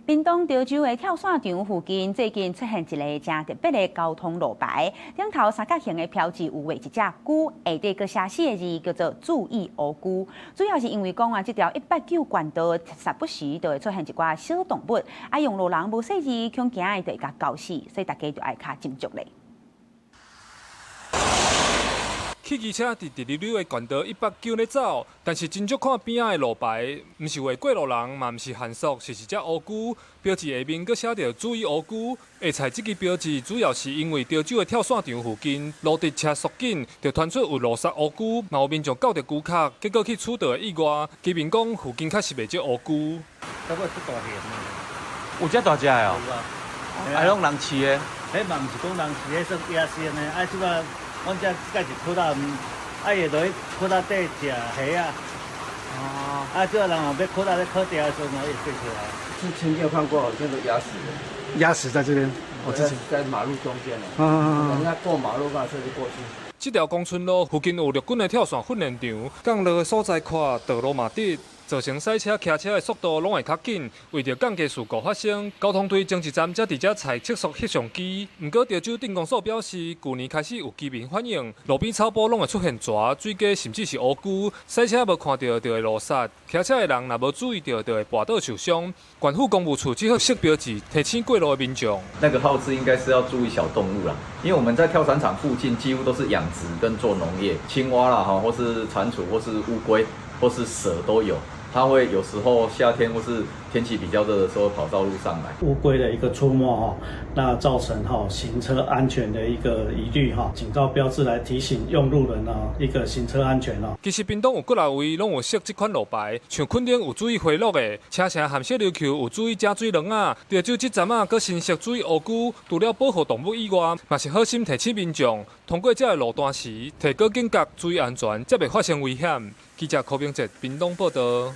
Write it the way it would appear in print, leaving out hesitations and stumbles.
屏東潮州的跳傘場附近最近出現一个誠特別的交通路牌，頂頭三角形的標誌有畫一隻龜，下底閣寫四个字叫做“注意烏龜”。主要是因為講啊，這條189縣道時不時就會出現一寡小動物，啊，用路人無細膩，恐驚會共咬死，所以大家就愛較斟酌咧。汽機車直直溜溜的縣道189咧走，但是真少看邊仔的路牌，毋是畫過路人，嘛毋是限速，是一隻烏龜。標誌下面閣寫著注意烏龜。會採這支標誌，主要是因為潮州的跳傘場附近路直車速緊，就傳出有路殺烏龜，嘛有民眾咬著龜殼，結果去取道的意外。居民講附近確實袂少烏龜。有遮大隻的哦？啊，攏人飼的？彼嘛毋是講人飼的，算野生的。啊，這擺阮遮蓋是窟仔，啊，伊會落去窟仔底食蝦仔。哦。啊，這人若欲窟仔咧烤掉的時陣，伊會飛出來。之前有看過，好像都壓死了。壓死在這邊？我之前在馬路中間了。嗯。人家過馬路，把車就過去。這條江村路附近有陸軍的跳傘訓練場，降落的所在闊，道路嘛直，造成賽車、騎車的速度攏會較緊。為著降低事故發生，交通隊前一站才佇遮載測速翕相機。毋過潮州鎮公所表示，舊年開始有居民反映，路邊草埔攏會出現蛇、水雞，甚至是烏龜。賽車無看著就會路殺，騎車的人若無注意著，就會跋倒受傷。縣府公務處只好設標誌提醒過路的民眾。那個號誌應該是要注意小動物啦，因為我們在跳傘場附近幾乎都是養殖跟做農業，青蛙啦，或是蟾蜍，或是烏龜，或是蛇都有。它會有時候夏天或是天氣比較熱的時候跑到路上來。烏龜的一個出沒哈，那造成哈行車安全的一個疑慮哈，警告標誌來提醒用路人啊一個行車安全哦。其實屏東有幾若位攏有設這款路牌，像墾丁有注意回落的，車城和小琉球有注意井水卵仔，潮州這站仔閣新設注意烏龜，除了保護動物以外，嘛是好心提醒民眾，通過這个路段時，提高警覺，注意安全，才袂發生危險。記者柯明哲屏東報導。